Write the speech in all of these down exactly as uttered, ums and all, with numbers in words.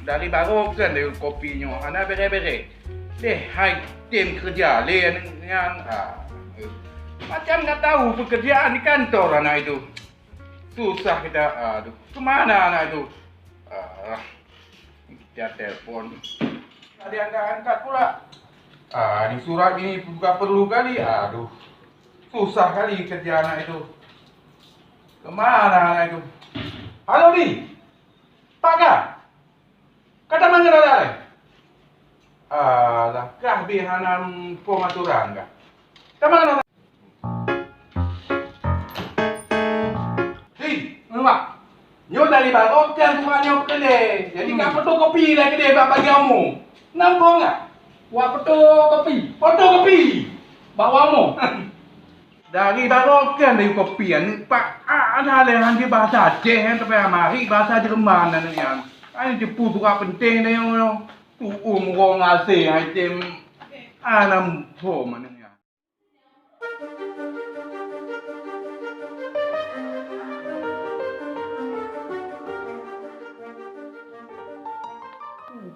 Dari baroe kan dari kopi nyoe hana bere-bere. Deh hai tem kerja lé nyan. Ah. Macam nggak tahu pekerjaan di kantor anak itu. Susah kita. Aduh, kemana anak itu? Ah. Dia telepon. Ada angkat-angkat pula. Ah, ini surat ini juga perlu kali. Aduh. Susah kali kerja anak itu. Kemana anak itu? Halo, Di. Pak Ka. Ka tamah ngon alah. Alah, kah bih hana muphom aturan kah? Tamah ngon alah. Di, Mak. Nyoe dari baroe kan rumah nyoe keudè. Jadi ka fotokopi lah keudè bak bagi umu. Nampak enggak? Wak fotokopi. Fotokopi. Bak umu. Dari baroe kan dari kopi aneuk pak ada leh han di bahasa Aceh han tapi amari bahasa Jerman aneuk nyan. Ai jepu surat penting deh nyoe. Tuum rong asé hai tem. Anam ho aneuk nyan.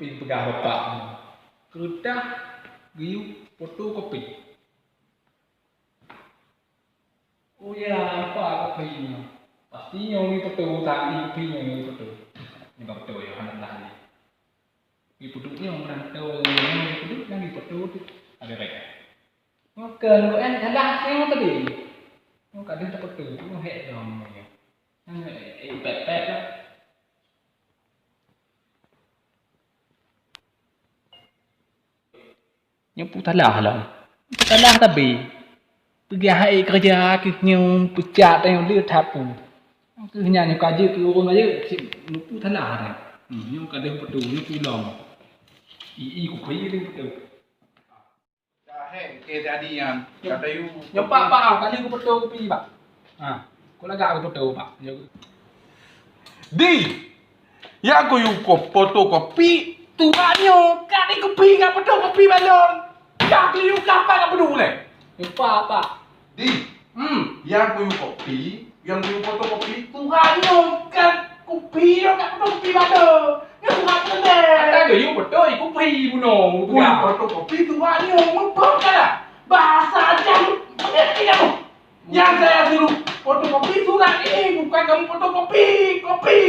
Pih peugah bapak, keureudah geuyue fotokopi. Oh ya, apa kopi nyoe? Pasti nyoe geuyue foto, tadi kopi nyoe geuyue foto. Nyoe beutôi ya, hana lah ni. Geuyue foto nyoe, hana beutôi nyoe geuyue foto, hana geuyue foto tu. Ada rek. Maka nyoe kan salah nyoe tadi. Nyoe kadang tak foto, nyoe hek dong nyoe. Nyoe eh, eh, pet-pet lah. Nyoe peue salah lom. Peue salah tabi. Peugah hai keureuja keuh nyoe peucat tanyoe le that peue. Keuh nyan nyoe ka jeuet keu ureueng ka jeuet, cit nyoe peue salah lom. Hmm, nyoe ka deuh peutôi, nyoe peue lom. I, i, kupi le peutôi. Dah, hei, ke jadi nyan. Nyoe, kata you, nyoe pak, pak, ah, kali kupeutôi kupi, pak. Ha, ku lagak kupeutôi, pak. Nyoe. Di, ya ku yue ko-, fotokopi, tuan nyoe, kali kupi ngan fotokopi balon. Ka keu yue ka apa ka peuduleh? Nyoe pak, pak. Di, hmm, nyang kuyue kopi, nyang kuyue fotokopi, tuha nyoe kan kupi nyoe ka fotokopi badoe. Nyoe tuha keudeh. Ata geuyue beutôi kupi bunoe. Kuyue fotokopi tuha nyoe, muphom ka lah. Bahasa Aceh, mengerti kamu? Nyang saya suruh fotokopi surat ini, bukan kamu fotokopi kopi.